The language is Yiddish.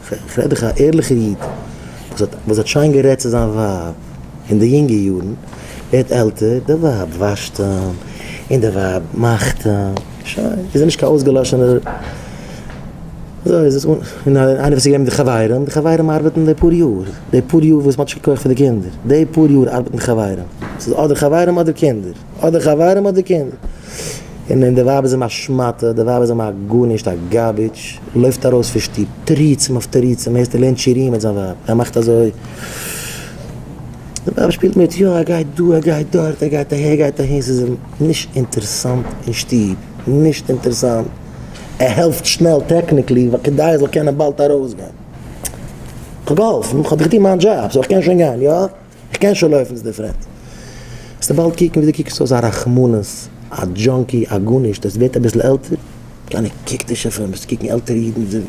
כ'רעד דיך א ערליכער איד וואס האט וואס האט שיין גערעדט צו זיין ווייב אין די יונגע יארן, ווערט עלטער, די ווייב וואשט אים, און די ווייב מאכט אים, שוין, איז ער נישט קיין אויסגעלאשענער, אזוי איז עס, און איינער וואס איז געווען מיט די חברים, די חברים ארבעטן די פאר יאר, די פאר יאר וואס מ'האט נישט קיין כח פאר די קינדער, די פאר יאר ארבעטן חברים, ס'איז אדער חברים אדער קינדער. אדער חברים אדער קינדער. און און די ווייב איז אים א שמאטע, די ווייב איז אים א גארנישט, א garbage, לויפט ארויס פון שטוב, תירוצים אויף תירוצים, הערסט ער לערנט שיעורים מיט זיין ווייב, ער מאכט אזוי, די ווייב שפילט מיט, יא ער גייט דא, ער גייט דארט, ער גייט אהער, גייט אהין, ס'איז אים נישט אינטערסאנט אין שטוב, נישט אינטערסאנט, ער העלפט שנעל technically כדי ער זאל קענען באלד ארויסגיין. כ'האב געהאלפן, כ'האב געטון מיין דזשאב, so איך קען שוין גיין, יא? איך קען שוין לויפן צו די friend. וועסטו באלד קוקן ווי דו קוקסט אויס א רחמנות, א junkie, א גארנישט, עס ווערט אביסל עלטער, קיינער קוקט נישט אויף אים, וועסטו קוקן עלטערע אידן זיי.